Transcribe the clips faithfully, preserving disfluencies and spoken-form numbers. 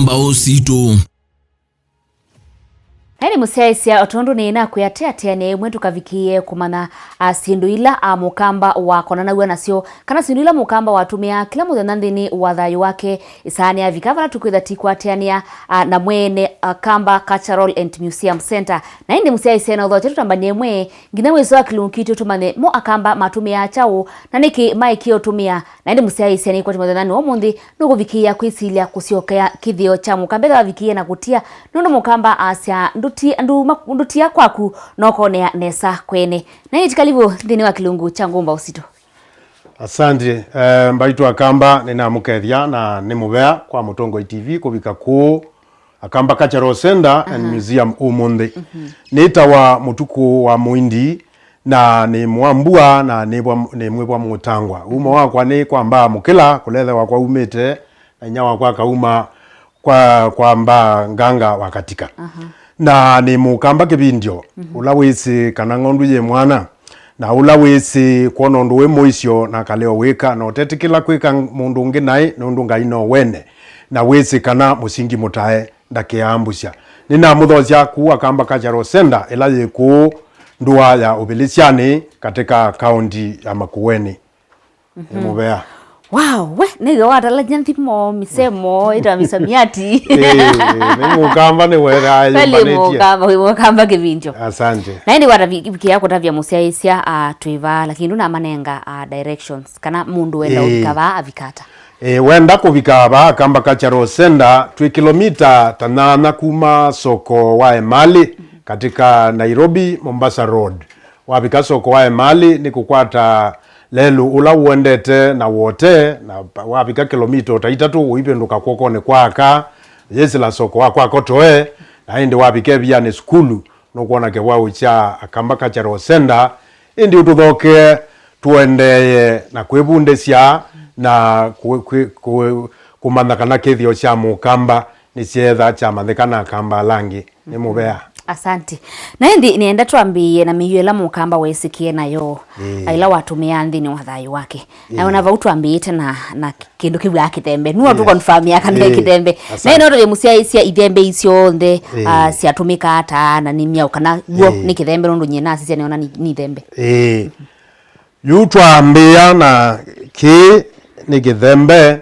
Mbaũ sitũ. Na ĩndĩ mũsyaĩĩsya, o tondũ nĩnakwĩa, tũatĩanĩe ĩmwe tũkavikĩĩe kũmanya, a, syĩndũ ila, a, mũkamba wakonanaw'a nasyo, kana syĩndũ ila mũkamba watũmĩaa kĩla mũthenya nthĩnĩ wa thayũ wake. Ĩsaa nĩyavika vala tũkwĩtha tũikwatĩanĩa, a, na mwene, a, Kamba Cultural and Museum Center. Na ĩndĩ mũsyaĩĩsya, na ũthokye tũtambany'e ĩmwe nginya mwĩso wa kĩlungu kitũ tũmanye mo Akamba matũmĩaa kyaũ, na nĩkĩ maĩkĩe ũtũmĩa. Na ĩndĩ mũsyaĩĩsya, nĩkwatĩ mũthenyanĩ wa ũmũnthĩ nũkũvikĩĩa kwĩsilya kũsyokea kĩthĩo kya mũkamba ethĩwa avikĩĩe na kũtia, nũndũ mũkamba asya, "Ndũti-, nduma-, ndũtia kwaku, nokonea nesa kwene." Na ĩndĩ kalivu nthĩnĩ wa kĩlungu kya Ngũmba Ũsito. Asante. Eh, mbaitũ Akamba nĩnamũkethya na nĩ mũvea kwa Mũtongoi T V kũvika kũũ Akamba Cultural Center and Museum ũmũnthĩ. Nĩtawa Mũtukũ wa Mũindi, na nĩ Mwambua, na nĩvwa, nĩ mwĩvwa Mũtangwa. Umo wakwa nĩ kwa Mbaa Mũkĩla, kũla ĩthe wakwa umĩte, na inya wakwa akauma kwa, kwa Mbaa Nganga wa Katika. Na nĩ mũkamba kĩvindyo, ũla wĩsĩ kana ng'ondu yĩ mwana, na ũla wĩsĩ kwona ũndũ wĩ mũisyo na akalea ũwĩka, na ũtetĩkĩla kwĩka mũndũ ũngĩ naĩ, nũndũ Ngai no wene, na wĩsĩ kana mũsingi mũtae ndakĩaambũsya. Nĩnamũthokya kũũ Akamba Cultural Center, ĩla yĩ kũũ ndũa ya Ũvĩlĩsyanĩ, katika kaunti ya Makueni. Nĩ mũvea. Wow, we, nĩw'o watalany'a nthimo, misemo, ĩta misamiati. Ĩĩ, nĩ mũkamba nĩ wega. Kweli ayũmbanĩtie. Mũkamba, wĩ mũkamba kĩvindyo. Asante. Na ĩndĩ watavikĩa kũtavya mũsyaĩĩsya, ah, twĩva, lakini ndũnamanenga, ah, directions, kana mũndũ wenda Ĩĩ. ũvika vaa avika ata? Eh, wenda kũvika vaa Kamba Cultural Center, twĩ kilomita ta nyanya kuma soko wa Emali, katika Nairobi Mombasa Road. Wavika soko wa Emali, nĩ kũkwata lelũ ũla ũendete na Wote, na wavika kilomita ta itatũ, ũivĩndũka kw'okonĩ kwa aka, yĩsĩla soko wa kwa Kotoe, na ĩndĩ wavika ĩvianĩ sukulu, nũkwona kĩwaũ kya Akamba Cultural Center, ĩndĩ ũtũthokee tũendeeye na kwĩvundĩsya na kũ-, kũ-, kũ-, kũmanya kana kĩthĩo kya Mũkamba nĩkyeetha kyamanyĩka na Akamba ala angĩ. Nĩ mũvea. Asante. Na ĩndĩ nĩenda twambĩĩe na mĩio ĩla Mũkamba weesĩkĩe nayo, Ĩĩ. ĩla watũmĩaa nthĩnĩ wa thayũ wake. Na Ĩĩ. ona vau twambĩĩte na, na kĩndũ kĩw'aa kĩthembe. Nua Ĩĩ. tũkonfamĩa kana Ĩĩ. kĩthembe. Asante. Na ĩno tũyĩmũsyaĩĩsya ithembe ii syonthe, Ĩĩ. ah, syatũmĩkaa ata na nĩ myaũ kana w'o Ĩĩ. nĩ kĩthembe, nũndũ nyie nasisya nĩona nĩ, nĩ ithembe. Ĩĩ. Yu twambĩĩa na kĩĩ nĩ kĩthembe,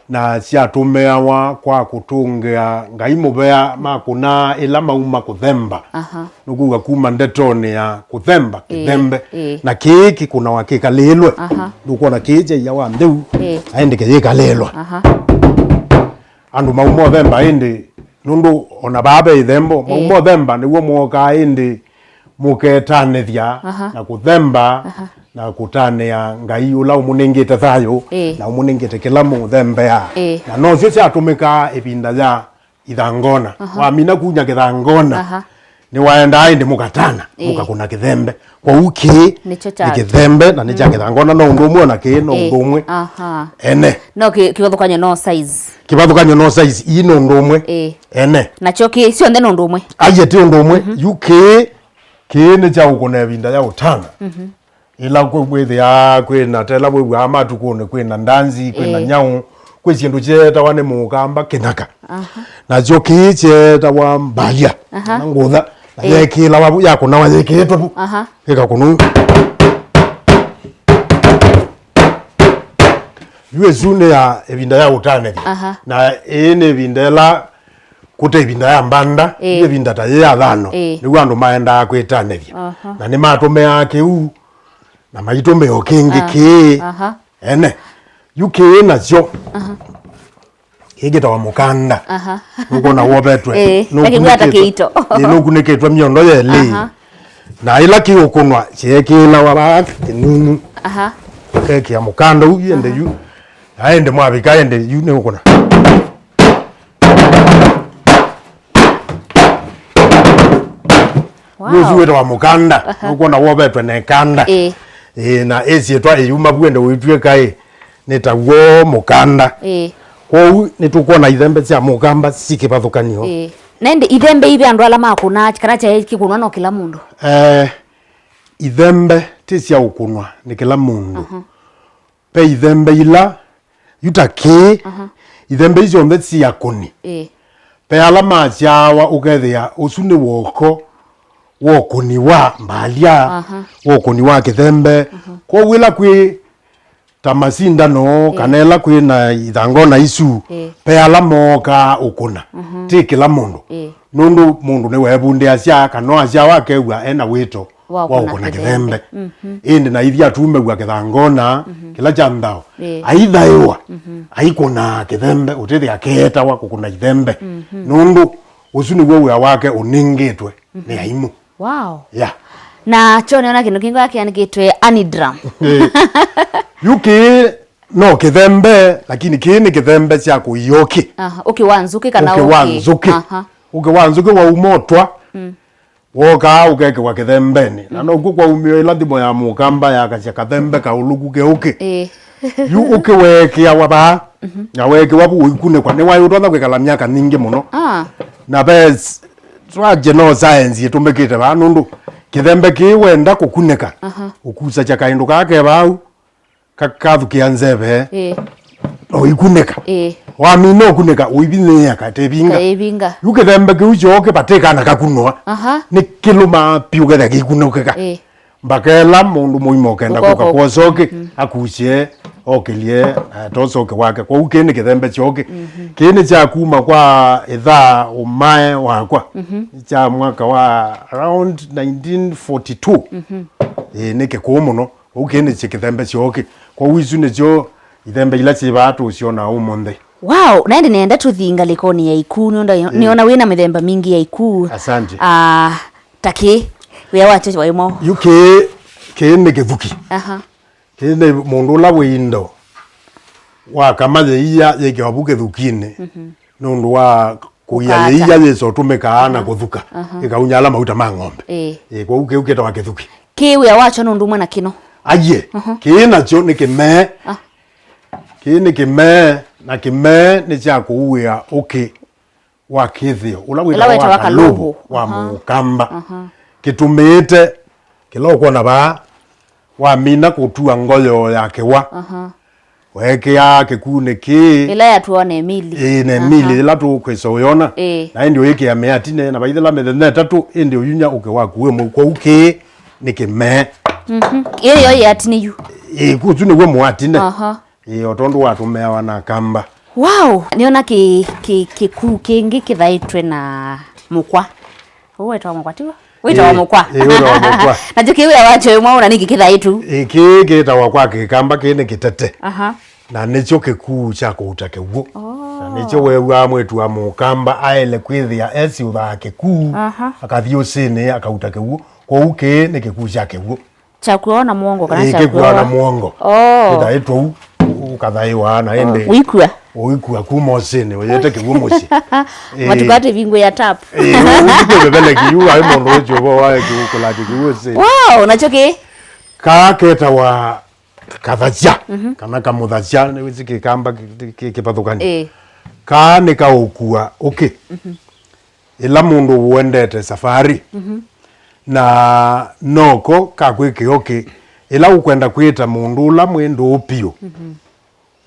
na syatũmĩawa kwa kũtũngĩa Ngai mũvea makũnaa ĩla mauma kũthemba. Aha. Nũkũw'a kuma ndetonĩ ya kũthemba, Ĩĩ, kĩthembe. ĩĩ. Na kĩĩ kĩkũnawa kĩkalĩĩlwe. Aha. Ndũkwona kĩĩ kyaiawa ntheu, Ĩĩ. na ĩndĩ kĩyĩkalĩĩlwa. Aha. Andũ mauma ũthemba ĩndĩ, nũndũ ona vaa ve ĩthembo, Ĩĩ. mauma ũthemba nĩw'o mookaa ĩndĩ mũketanĩthya Aha. na kũthemba Aha. na kũtanĩa Ngai ũla ũmũnengete thayũ Ĩĩ. na ũmũnengete kĩla mũthembea. Ĩĩ. Na nosyo syatũmĩkaa ĩvinda ya ithangona. Aha. Wamina kunya kĩthangona, Aha. nĩwaendaa ĩndĩ mũkatana, Ĩĩ. mũkakũna kĩthembe. Kwoou kĩĩ Nĩkyo nĩ kya kĩthembe na nĩ kya kĩthangona, no ũndũ ũmwe ona kĩĩ no Ĩĩ. ũndũ ũmwe. Aha. Ene. No kĩ-, kĩvathũkany'o no size. Kĩvathũkany'o no size, ii no ũndũ ũmwe. Ĩĩ. Ene. Nakyo kĩĩ, syonthe no ũndũ ũmwe. Aiye ti ũndũ ũmwe. Mhm. Yu kĩĩ, kĩĩ nĩ kya ũkũna ĩvinda ya ũtana. Mhm. Ĩla kwĩ-, kwĩthĩaa kwĩna, ta ĩla wĩw'aa matukũnĩ kwĩna ndanzi, kwĩna Ĩĩ. nyaũ, kwĩ syĩndũ kyeetawa nĩ Mũkamba kĩnyaka. Aha. Nakyo kĩĩ kyeetawa mbalya, Aha. kana ngũtha, na Ĩĩ. yekĩĩlawa vu, yakũnawa yĩkĩĩtwe vu. Aha. Ĩkakũnwa. Yu ĩsu nĩ ya ĩvinda ya ũtanĩthya. Aha. Na ĩĩ nĩ ĩvinda ĩla kũte ĩvinda ya mbanda, Ĩĩ. nĩ ĩvinda ta yĩ ya thano. Ĩĩ. Nĩw'o andũ maendaa kwĩtanĩthya. Aha. Na nĩmatũmĩaa kĩu, na maitũmĩa o kĩngĩ Ah. kĩĩ. Aha. Ene. Yu kĩĩ nakyo. Aha. Kĩĩ kĩtawa mũkanda. Aha. Nũkwona wovetwe. Ĩĩ, Nũkunĩkĩtwe. Kakĩw'ata kĩito. Ĩĩ, nũkunĩkĩtwe mĩondo yelĩ. Aha. Na ĩla kĩũkũnwa, kyeekĩĩlawa vaa kĩnunu. Aha. Ũkekĩa mũkanda ũu ĩndĩ Aha. yu. Na ĩndĩ mwavika ĩndĩ yu nĩũkũna. Wow. Ũsu wĩtawa mũkanda. Aha. Nũkwona wovetwe na ĩkanda. Ĩĩ. Ĩĩ, na ĩsyĩtwa ĩyuma vu ĩndĩ ũitw'ĩka ĩ, nĩ taw'o mũkanda. Ĩĩ. Kwoou nĩtũkwona ithembe sya mũkamba si kĩvathũkany'o. Ĩĩ. Na ĩndĩ ithembe ii ve andũ ala makũnaa, kana kyaĩ kĩkũnwa no kĩla mũndũ? Eh, ithembe ti sya ũkũnwa nĩ kĩla mũndũ. Aha. Ve ithembe ila, yu ta kĩĩ, Aha. Ithembe isu syonthe sya kũni. Ĩĩ. Ve ala masyaawa ũkethĩa ũsu nĩ woko wa ũkũni wa mbalya, Aha. wa ũkũni wa kĩthembe. Mhm. Kwoou ĩla kwĩ ta masindano, Ĩĩ. kana ĩla kwĩ na ithangona isu, Ĩĩ. ve ala mookaa ũkũna. Mhm. Ti kĩla mũndũ. Ĩĩ. Nũndũ mũndũ nĩweevundĩasya kana asyawa akew'a ena wĩto Wa wa ũkũna ũkũna kĩthembe. kĩthembe. Mhm. Ĩndĩ na ithi atumew'a kĩthangona, Mhm. kĩla kya nthao. Ĩĩ. Aithaĩwa, Mhm. aikũnaa kĩthembe, ũtĩthĩa akeetawa kũkũna ithembe. Mhm. Nũndũ ũsu nĩw'o wĩa wake ũnengĩtwe nĩ aimũ. Wow. Yeah. Na kyo nĩona kĩndũ kĩngĩ kĩanĩkĩtwe Annie drum. Ĩĩ. Yu kĩĩ no kĩthembe, lakini kĩĩ nĩ kĩthembe kya kũia ũkĩ. Aha, ũkĩ wa nzũkĩ kana Ũkĩ wa ũkĩ? nzũkĩ. Aha. Ũkĩ wa nzũkĩ waumotwa. Mm. Wookaa ũkekĩwa kĩthembenĩ. Na nokw'o kwaumĩwa ĩla nthimo ya mũkamba yakasya kathembe kaũlũku ke ũkĩ. Ĩĩ. Yu ũkĩ weekĩawa vaa, na weekĩwa vu ũikunĩkwa. Nĩwaĩ ũtonya kwĩkala myaka mingĩ mũno. Ah. Na ve s-, twaje no science ĩtũmĩkĩte vaa, nũndũ kĩthembe kĩĩ wenda kũkunĩka, Aha. ũkusakya kaĩndũ kaa ke vau, ka-, kathukĩa nzeve, Ĩĩ. ũikunĩka. Ĩĩ. Wamina ũkunĩka, ũivinyĩĩa katevinga. Kaĩvinga. Yu kĩthembe kĩu kyoo kĩvatĩkana kakunwa. Aha. Nĩ kĩlũmaa piũ ketha kĩikunũkĩka. Ĩĩ. Mbaka ĩla mũndũ mũima ũkenda Ũkoka kũka ũk- kwosa ũkĩ, Mhm. akusye, okĩlye, eh, tosa ũkĩ wake. Kwoou kĩĩ nĩ kĩthembe kya ũkĩ. Mhm. Kĩĩ nĩ kya kuma kwa ĩthaa ũmae wakwa. Mhm. Kya mwaka wa around nineteen forty-two. Mhm. Ĩĩ, nĩ kĩkũũ mũno. Ũkĩ nĩ kĩ-, kĩthembe kya ũkĩ. Kwoou isu nĩsyo ithembe ila syĩ vaa tũsyona ũmũnthĩ. Wow, na ĩndĩ nĩenda tũthi ngalĩkonĩ ya ikuu, nĩũnda, Ĩĩ. nĩona wĩna mĩthemba mingĩ ya ikuu. Asante. Ah, ta kĩ, wĩa wakyo waĩ mwaũ? Yu kĩĩ, kĩĩ nĩ kĩthuki. Aha. Kĩĩ nĩ mũndũ ũla wĩ indo wakama yĩia yĩkĩwa vu kĩthukinĩ. Mhm. Nũndũ wa kũia Kũkata. yĩia yĩsa ũtũmĩkaa na Aha. kũthuka. Aha. Ĩkaunya ala mauta ma ng'ombe. Ĩĩ. Ĩĩ, kwoou kĩu kĩtawa kĩthuki. Kĩ wĩa wakyo nũndũ ũmwe na kĩno. Aiye, Mhm. kĩĩ nakyo nĩ kĩmee. Ah. Kĩĩ nĩ kĩmee, na kĩmee nĩ kya kũuĩa ũkĩ wa kĩthĩo, ũla Ũla wĩtawa wĩtawa kalũvũ. kalũvũ wa Aha. mũkamba. Aha. Kĩtũmĩĩte, kĩla ũkwona vaa, wamina kũtua ngoyo ya kĩwa, Aha. weekĩaa kĩkuunĩ kĩĩ. Ĩla yatuawa na Emili. Ĩĩ, na Emili, Aha. ĩla tũkwĩsa ũyona. Ĩĩ. Na ĩndĩ ũyĩkĩa mĩatine, na vaithela mĩthenya ĩtatũ, ĩndĩ ũyunya ũkĩ waku wĩ mũu. Kwoou kĩĩ nĩ kĩmee. Mhm. Ĩĩ yo yĩ atine yu. Ĩĩ, kũsu nĩw'o mũatine. Aha. Ĩĩ, o tondũ watũmĩawa na kamba. Wow! Nĩona kĩ, kĩ, kĩkuu kĩngĩ kĩthaĩtwe na mũkwa. Ũũ wĩtawa mũkwa, tiw'o? Wĩtawa Ĩĩ, mũkwa. Ĩĩ, wĩtawa mũkwa. Nakyo kĩ wĩa wakyo ĩmwe na nĩkĩ kĩthaĩtwe? Ĩĩ, kĩĩ kĩtawa kwa Kĩkamba, kĩĩ nĩ kĩtete. Aha. Na nĩkyo kĩkuu kya kũuta kĩw'ũ. Oh. Na nĩkyo weew'aa mwĩĩtu wa Mũkamba aĩle kwĩthĩa esiũthaa kĩkuu, Aha. akathi ũsĩnĩ, akauta kĩw'ũ. Kwoou kĩĩ nĩ kĩkuu kya kĩw'ũ. Kyakuawa na mũongo kana Ĩĩ, kĩkuawa na kyakuawa? Mũongo. Oh. Kĩthaĩtwe ũu, ũkathaĩwa na ĩndĩ Ũikua? ũikua kuma ũsĩnĩ, ũyĩte kĩw'ũ mũsyĩ. Ĩĩ. Matukũ atĩ vingo ya tap. Ĩĩ, ũu ti kwĩvevele kĩw'ũ, aĩ mũndũ ũcio ũvo wae kĩw'ũ kũlatĩ kĩw'ũ ũsĩnĩ. Wow, nakyo kĩ? Kaa ketawa kathasya, Mhm. kana kamũthasya, nĩwĩsĩ Kĩkamba kĩ-, kĩ-, kĩ-, kĩvathũkany'o. Ĩĩ. Kaa nĩkaũkua ũkĩ. Mhm. Ĩla mũndũ ũendete safarĩ, Mhm. na noko kakwĩkĩa ũkĩ, ĩla ũkwenda kwĩta mũndũ ũla mwĩ ndũũ piũ, Mhm.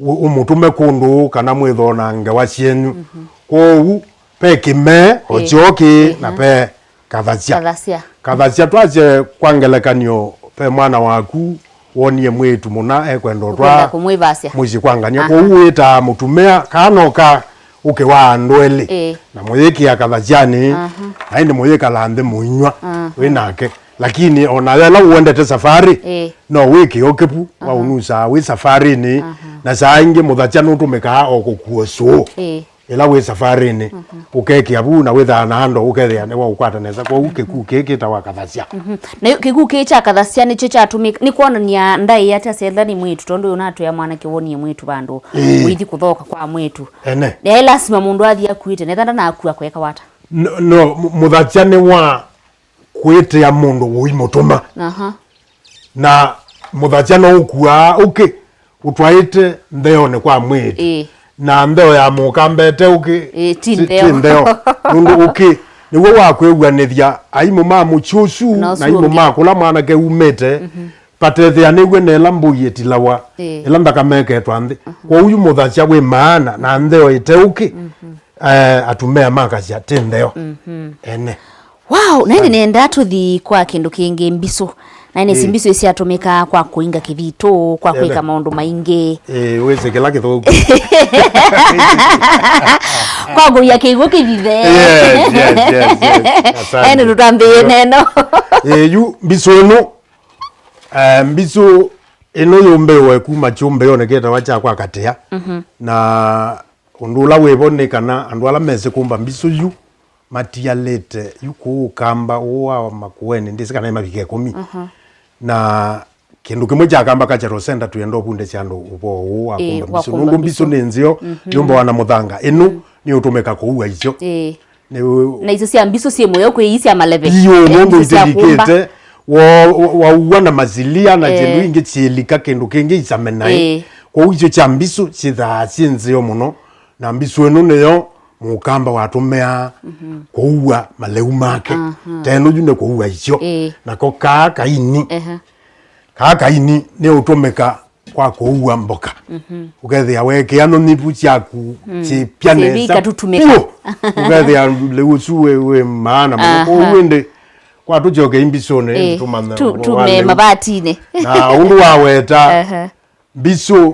ũ-, ũmũtũme kũndũ kana mwĩthoo na ngewa syenyu. Mhm. Kwoou, ve kĩmee, o Ĩ. kyoo kĩ, na Ĩha. ve kathasya. Kathasya. Kathasya twasye kwa ngelekany'o, ve mwana waku wonie mwĩĩtu mũna ekwenda Ũkwenda ũtwaa kũmwĩvasya. mũsyĩ kwa ngania. Aha. Kwoou wĩtaa mũtumĩa, kana no ka ũkĩ wa andũ elĩ, Ĩĩ. na mũyĩkĩa kathasyanĩ, Aha. na ĩndĩ mũyĩkala nthĩ mũinywa Aha. wĩ nake. Lakini o nayo ĩla ũendete safarĩ, Ĩĩ. no wĩkĩe ũkĩpu wa Aha. ũnusaa wĩ safarĩnĩ, Aha. na saa ingĩ mũthasya nũtũmĩkaa o kũkua sũũ. Ĩĩ. Ĩla wĩ safarĩnĩ, Mhm. ũkekĩa vu na wĩthaa na andũ ũkethĩa nĩwaũkwata nesa. Kwoou kĩkuu kĩĩ kĩtawa kathasya. Mhm. Na yu-, kĩkuu kĩĩ kya kathasya nĩkyo kyatũmĩka, nĩ kwonany'a ndaĩa ta Sethani mwĩĩtu, tondũ ũyũ natwĩa mwanake wonie mwĩĩtu vandũ Ĩĩ. ũithi kũthooka kwa mwĩĩtu. Ene. Yaĩ lasima mũndũ athi akuĩte, netha ndanakua kweka wata? No, no, mũ-, mũthasya nĩ wa kwĩtĩa mũndũ ũimũtũma. Aha. Na mũthasya no ũkuaa ũkĩ ũtwaĩte ntheonĩ kwa mwĩĩtu. Ĩĩ. Na ntheo ya mũkambete ũkĩ Ĩĩ, ti ti, ntheo. ti ntheo. Nũndũ ũkĩ nĩw'o wa kwĩw'anĩthya aimũ ma mũsyĩ ũsu Na na aimũ ũsu ũngĩ. ma kũla mwanake umĩte. Mhm. Vatethĩa nĩw'e na ĩla mbũi ĩtilawa, Ĩĩ. ĩla nthakame ĩketwa nthĩ. Mhm. Kwoou yu mũthasya wĩ maana na ntheo ĩteũkĩ, Mhm. eh, atumĩa makasya ti ntheo. Mhm. Ene. Wow, na ĩndĩ nenda tũthi kwa kĩndũ kĩngĩ, mbisũ. Na ĩndĩ si Ĩĩ. mbisũ isyatũmĩkaa kwa kũinga kĩthitũ, kwa Ene. kwĩka maũndũ maingĩ. Ĩĩ, wĩsĩ kĩla kĩthũku. Kwa kũia kĩw'ũ kĩvithe. Yes, yes, yes, yes. Asante. Ĩndĩ tũtambĩĩe neno. Ĩĩ, yu mbisũ ĩno, eh, mbisũ ĩno yũmbĩwe kuma kyũmbĩonĩ kĩtawa kya kwa Katĩa. Mhm. Na ũndũ ũla wĩvo nĩ kana andũ ala mesĩ kũmba mbisũ yu matialĩte yu kũũ Kamba ũũ wa Makueni, ndĩsĩ kana nĩ mavika ĩkũmi. Mhm. Na kĩndũ kĩmwe kya Kamba Cultural Center twĩenda ũvundĩsya andũ ũvoo ũũ wa Ĩĩ, kũmba wa mbisũ. Kũmba Nũndũ mbisũ mbisũ. nĩ nzeo, Mhm. yũmbawa na mũthanga. Ĩno nĩ ũtũmĩka kũua isyo. Ĩĩ. Nĩ Na icio sya mbisũ syĩ mũyo kwĩ ii sya maleve. Iyo, Eh, nũndũ mbisũ sya kũmba. itĩlikĩte, wa- wa- waua na masilia na Eh. kĩndũ ingĩ kyĩlika kĩndũ kĩngĩ isame naĩ. Eh. Kwoou icio kya mbisũ syĩthaa syĩ nzeo mũno, na mbisũ ĩno nĩyo mũkamba watũmĩaa Mhm. kũua maleu make. Aha. Teno yu nĩ kũua isyo. Eh. Nako kaa kaini. Ehe. Kaa kaini nĩ ũtũmĩka kwa kũua mboka. Mhm. Ũkethĩa weekĩa nũnyivu syaku Mm. syĩpya Syĩthi nesa ikatutũmĩka. Vyũ. Ũkethĩa lĩu ũsu wĩ, wĩ maana mũno. Aha. Kwoou ĩndĩ kwa tũkyokei mbisũnĩ, Ĩĩ, tũmanya tu- ũvoo wa tume lĩu. Mabatinĩ. Na ũndũ waweta, Aha. mbisũ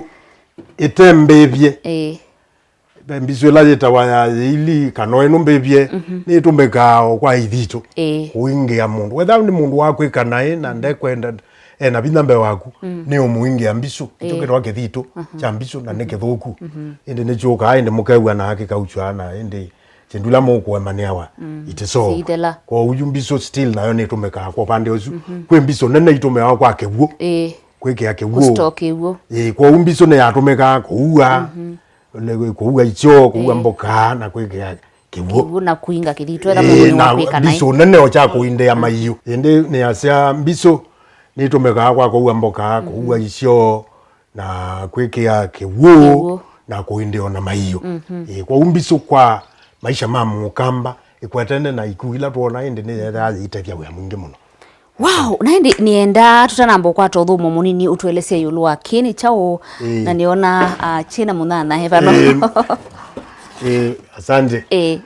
ĩtembĩvye. Ĩĩ. Ve mbisũ ĩla yĩtawa ya yĩili, kana ĩno mbĩvye, Mhm. nĩtũmĩkaa o kwa ithitũ, Ĩĩ. kũingĩa mũndũ. Wetha nĩ mũndũ wa kwĩka naĩ na ndekwenda, ena vinya mbee waku, Mm. nĩ ũmũingĩa mbisũ. Ĩĩ. Nĩkyo kĩtawa kĩthitũ Aha. kya mbisũ, na nĩ kĩthũku. Mhm. Ĩndĩ nĩkyũkaa, ĩndĩ mũkew'a na kĩkauchwa, na ĩndĩ kĩndũ ila mũkũemanĩawa Mm. itĩsoo. Siithela. Kwoou yu mbisũ still nayo nĩtũmĩkaa kwa ũvande ũsu. Mhm. Kwĩ mbisũ nene itũmĩawa kwa kĩw'ũ. Ĩĩ. Kwĩkĩa kĩw'ũ. Kũstock kĩw'ũ. Ĩĩ, kwoou mbisũ nĩyatũmĩkaa kũua. Mhm. Ole kũua ikyoo, kũua Ĩĩ. mboka, na kwĩkĩa kĩw'ũ. Kĩw'ũ na kũinga kĩthitũ, etha Ĩĩ, mũndũ nĩ na wa kwĩka naĩ. mbisũ nene o kya kũindĩa maiũ. Ĩndĩ nĩasya mbisũ nĩtũmĩkaa kwa kũua mboka, Mhm. kũua isyoo, na kwĩkĩa kĩw'ũ, Kĩw'ũ. na kũindĩa ona maiũ. Mhm. Ĩĩ, kwoou mbisũ kwa maisha ma mũkamba, ĩkwetene na iku ila twona ĩndĩ nĩyethaa yĩitethya wĩa mwingĩ mũno. Wow, na ĩndĩ nĩenda tũtanamba ũkwata ũthũmũ mũnini ũtũelesye ĩũlũ wa kĩĩ nĩ kyaũ, Ĩĩ. na nĩona, ah, kyĩna mũnyanya he vano. Ĩĩ, ĩĩ, asante. Ĩĩ.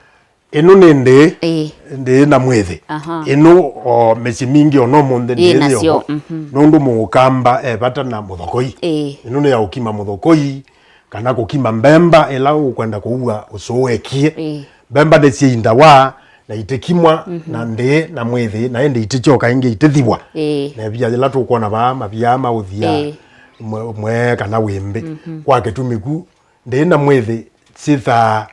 Ĩno nĩ ndĩĩ, Ĩĩ. ndĩĩ na mwĩthĩ. Aha. Ĩno o mĩsyĩ mingĩ ona ũmũnthĩ Ĩĩ, ndĩĩ nasyo, yĩovo. Mhm. Nũndũ mũkamba e vata na mũthokoi. Ĩĩ. Ĩno nĩ ya ũkima mũthokoi, kana kũkima mbemba ĩla ũkwenda kũua ũsũũ wekie. Ĩĩ. Mbemba nĩsyĩindawa na itĩkimwa Mhm. na ndĩĩ na mwĩthĩ, na ĩndĩ itĩkyoka ĩngĩ itĩthiwa. Ĩĩ. Na ĩvia yĩla tũkwona vaa, mavia ma ũthia Ĩĩ. mwe, mwe kana wĩmbĩ. Mhm. Kwa kĩtumi ku, ndĩĩ na mwĩthĩ syĩthaa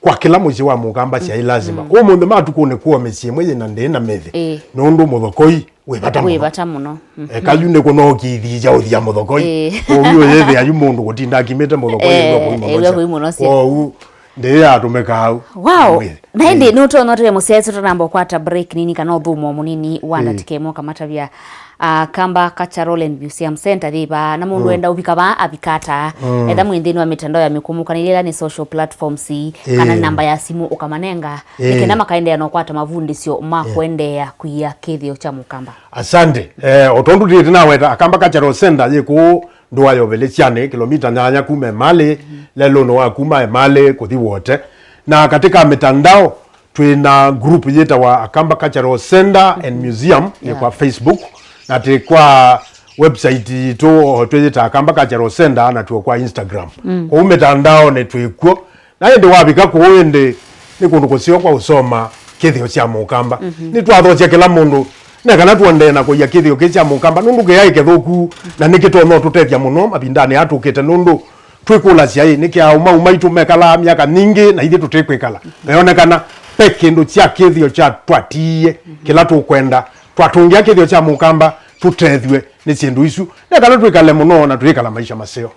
kwa kĩla mũsyĩ wa mũkamba syaĩ lazima. Mhm. Ũmũnthĩ matukũnĩ kwĩ o mĩsyĩ ĩmwe yĩna ndĩĩ na mĩthĩ. Ĩĩ. Nũndũ mũthokoi wĩ vata Wĩ mũno. vata mũno. Mhm. Eka yu nĩkũnokĩithĩĩsya ũthia mũthokoi. Ĩĩ. Kwoou yu yĩthĩa yu mũndũ kũtinda akimĩte mũthokoi, Eh, ĩw'a kũimũnosya. ĩw'a kũimũnosya. Kwoou ndĩĩ yatũmĩkaa au. Wow. Mwĩthĩ. Na ĩndĩ Ĩĩ. nũtonya ũtũya mũsyaĩsya tũnamba ũkwata break nini kana ũthũmũo mũnini wa Ĩĩ. ndatĩka ĩmwe ũkamatavya, ah, Kamba Cultural and Museum Center yĩ vaa, na mũndũ Mm. enda ũvika vaa avika ata. Mm. Etha mwĩ nthĩnĩ wa mitandao ya mĩkũmũkanĩlye ĩla nĩ social platforms, kana Ĩĩ. namba ya simũ ũkamanenga. Ĩĩ. Nĩ kenda makaendeea na ũkwata mavundĩsyo ma Ĩĩ. kũendeea kwia kĩthĩo kya mũkamba. Asante. Eh, o tondũ tĩtĩ naweta, Akamba Cultural Center yĩ kũũ ndũa ya Ũvelĩsyanĩ, kĩlomita nyanya kuma Emali, lelũnĩ wa kuma Emali kũthi Wote. Na katika mitandao, twĩ na group yĩtawa Akamba Cultural Center and Museum, nĩ Yeah. kwa Facebook, na twĩ kwa website yitũ, o twĩyĩta Akamba Cultural Center, na tuo kwa Instagram. Mm. Kwoou mitandao nĩ twĩ kw'o. Na ĩndĩ wavika kũũ ĩndĩ nĩ kũndũ kũseo kwa ũsoma kĩthĩo kya mũkamba. Mhm. Nĩtwathokya kĩla mũndũ, na kana tuendee na kũia kĩthĩo kĩĩ kya mũkamba, nũndũ kĩyaĩ kĩthũku, na nĩkĩtonya ũtũtethya mũno mavindanĩ aa tũkĩte, nũndũ twĩkũlasya ĩ, nĩ kĩaũmau maitũ mekalaa myaka mingĩ na ithyĩ tũtĩkwĩkala. Meonekana pe kĩndũ kya kĩthĩo kya twatiie kĩla tũkwenda, twatũngĩa kĩthĩo kya mũkamba, tũtethw'e nĩ syĩndũ isu, na kana twĩkale mũno na twĩkala maisha maseo.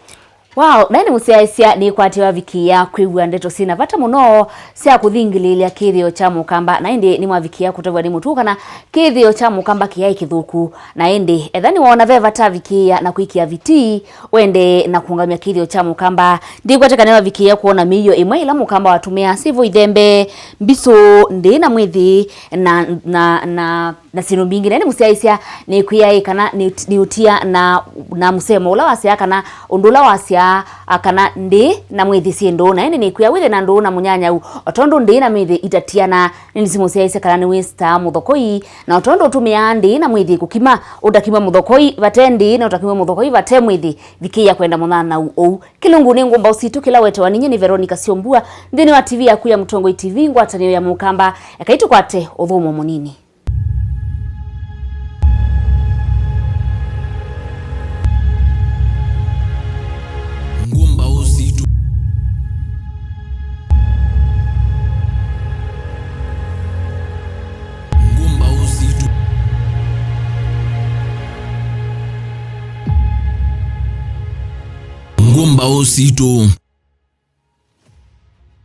Wow, na ĩndĩ mũsyaĩĩsya nĩkwatĩwa avikĩĩa kwĩw'a ndeto syĩna vata mũno sya kũthingĩlĩĩlya kĩthĩo kya mũkamba, na ĩndĩ nĩmwavikĩĩa kũtavw'a nĩ mũtuo kana kĩthĩo kya mũkamba kĩyaĩ kĩthũku. Na ĩndĩ etha nĩwaona ve vata avikĩĩa na kwĩkĩa vitii, wende na kũũngamya kĩthĩo kya mũkamba, ndĩkwate kana wavikĩĩa kwona mĩio ĩmwe ĩla mũkamba watũmĩaa, syĩvo ithembe, mbisũ, ndĩĩ na mwĩthĩ, na, na, na Na syĩndũ mbingĩ. Na ĩndĩ mũsyaĩĩsya nĩkwĩa ĩ kana nĩ, nĩ ũtia na, na mũsemo ũla wasyaa kana ũndũ ũla wasyaa, a, kana ndĩĩ na mwĩthĩ syĩ ndũũ. Na ĩndĩ nĩkwĩa wĩthĩe na ndũũ na mũnyanyau, o tondũ ndĩĩ na mĩthĩ itatianaa. Nĩnĩsĩ mũsyaĩĩsya kana nĩwĩstaa mũthokoi, na o tondũ ũtũmĩaa ndĩĩ na mwĩthĩ kũkima, ũtakime mũthokoi vate ndĩĩ na ũtakime mũthokoi vate mwĩthĩ, vikĩĩa kwenda mũnyanyau ũu. Kĩlungu nĩ Ngũmbaũ Sitũ kĩla wetewa ninyie nĩ Veronica Syombua, nthĩnĩ wa T V yaku ya Mũtongoi T V, ngwatanĩo ya Mũkamba. Ekai tũkwate ũthũmũo mũnini. Ngũmbaũ Sitũ. Ngũmbaũ Sitũ. Ngũmbaũ Sitũ.